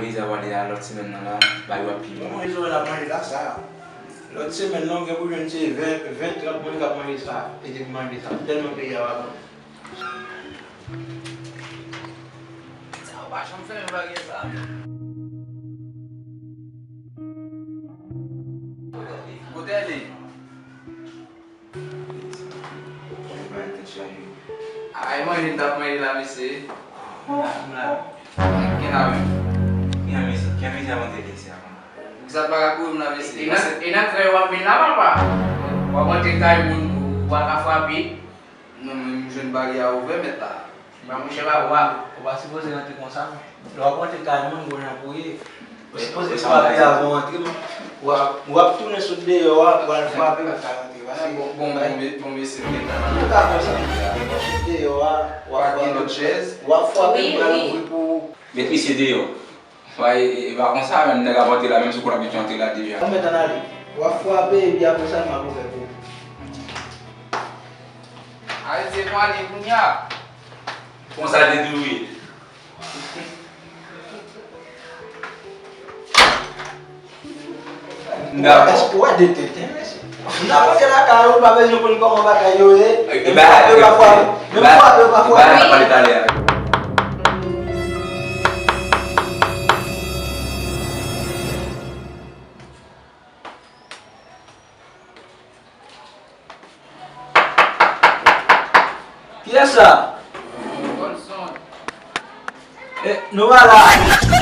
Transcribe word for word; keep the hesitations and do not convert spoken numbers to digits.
Peyi sa pral ye a lòt semèn nan la, bagay yo ap pi bon. Manje sa w ap manje la sa. Lòt semèn nan, ou gen pou jwenn se ven, ven, trant moun k ap manje sa. E depi manje sa, tèlman peyi a va bon. Sa yo pa janm fè men bagay sa. Kote li? Ay, manje m t ap manje la, mesye. Gen la menm. Gen mesye, gen mesye ap antre isi a konsa. Sa pa ka kouri m la, mesye. E nan, e nan krèy w ap vin la, papa. W ap antre kay moun, w ap ka frape. Non, men m jwenn baryè a ouvè, mèt la. Ba monchè, ba, w a, ou pa sipoze rantre konsa, men. Lè w ap rantre kay moun, gon jan pou ye. Ou sipoze frape avan w antre, men. W ap, w ap tounen sot deyò a, w al frape, w ap ka rantre. Paske bon, bon, bon, bon, mesye, m gentan. Ou ka konsa. Tounen sot deyò a, w ap frape. W ap frape, m pral ouvri pou ou. Met misye deyò. Wa, e, e, e pa konsa, menm nèg ap antre la, menm si w konn abitye antre la deja. Ou mèt ann ale. W ap frape, epi apre sa, m ap ouvè pou ou. Arete, m ale kounye a. Konsa te dwe ye. Dakò. Èske w wè de tenten, mesye? N ap antre lakay ou, pa bezwen konn kòman bagay yo ye. Menm frape, pa frape. Menm frape, pa frape. Bagay n ap pale talè a. Kiyès sa? Godson. Eh, nou pa la.